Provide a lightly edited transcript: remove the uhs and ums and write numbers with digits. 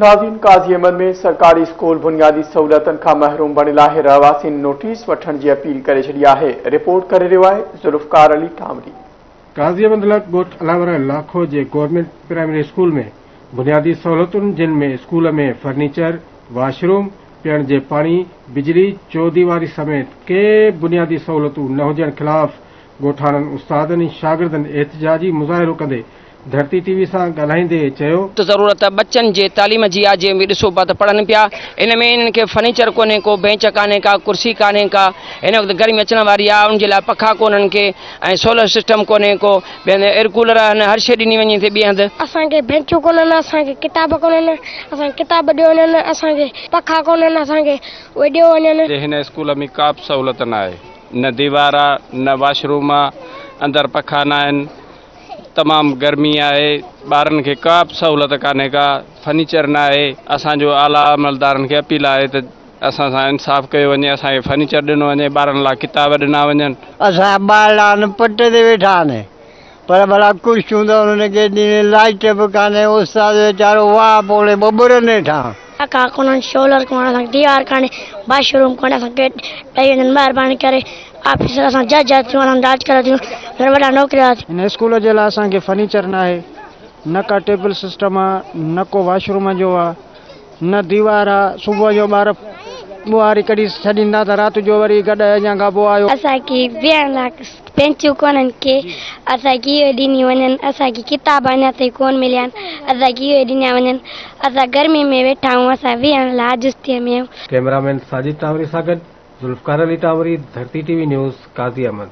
ناظرين قاضي احمد ۾ سرڪاري اسڪول بنيادي سهولتن کان محروم بڻيل آهي رهواسين نوٽيس وٺڻ جي اپيل ڪري ڇڏي آهي رپورٽ ڪري رهيو آهي ذوالفقار علي ٽانوري. قاضي احمد لڳ ڳوٺ الاوره لاکو جي گورنمينٽ پرائمري اسڪول ۾ بنيادي سهولتن جن ۾ اسڪول ۾ فرنيچر، واش روم، پيئڻ جي پاڻي، بجلي، چوديواري سميت ڪي بنيادي سهولتون نه هجڻ خلاف ڳوٺاڻن استادن ۽ شاگردن احتجاجي مظاهرو ڪندي ڌرتي ٽي وي سان ڳالهائيندي چيو. ته ضرورت ٻچن جي تعليم جي آ جنهن ۾ ڏسو پيا ته پڙهن پيا ان ۾ انهن کي فرنيچر ڪونهي ڪو بينچ ڪانهي ڪا ڪرسي ڪانهي ڪا هن وقت گرمي اچڻ واري آ ان جي لاء پکا ڪونهن ڪي ۽ سولر سسٽم ڪونهي ڪو ٻين ايئر ڪولر آهن هر شي ڏني وڃي ٿي ٻئي هنڌ. اسان کي بينچون ڪونهن اسان کي ڪتاب ڪونهن اسان کي ڪتاب ڏيو وڃن اسان کي پکا ڪونهن اسان کي اهي ڏيو وڃن. هن اسڪول ۾ ڪا به سهولت ناهي نه ديوار آ نه واش روم آ اندر پکا ناهن تمام گرمي آهي ٻارن کي ڪا به سهولت ڪانهي ڪا فرنيچر ناهي اسان جو اعليٰ عملدارن کي اپيل آهي ته اسان سان انصاف ڪيو وڃي اسان کي فرنيچر ڏنو وڃي ٻارن لاء ڪتاب ڏنا وڃن. اسان جا ٻارڙا آهن پٽ تي ويٺا آهن پر ڀلا ڪرسيون ته انهن کي ڏين لائٽ به ڪانهي استاد ويچارو واهه پوڙهي ٻٻرن هيٺان. پکا ڪونهن سولر ڪونهن اسان کي ديوار ڪانهي واش روم ڪونهي اسان کي ڏئي وڃن مهرباني ڪري. آفيسر اسان جج ٿيون اسان ڊاڪٽر ٿيون ڦر وڏا نوڪريار ٿيون. هن اسڪول جي لاء اسان کي فرنيچر ناهي، نه ڪا ٽيبل سسٽم آ، نه ڪو واش روم جو آ، نه ديوار آ، صبح جو ٻار ٻوهاري ڪڍي ڇڏيندا ته رات جو وري گڏهه اڃا گابو آيو. اسان کي ويهڻ لاء بينچون ڪونهن ڪي، اسان کي اهي ڏنيون وڃن، اسان کي ڪتاب اڃا تائين ڪونه مليا آهن، اسان کي اهي ڏنا وڃن، اسان گرمي ۾ ويٺا آهيون، اسان ويهڻ لاء عاجز ٿي ويا آهيون. ڪئميرا مين ساجد ٽانوري سان گڏ Zulfiqar Ali Tanwari, Dharti T V news, Qazi Ahmed.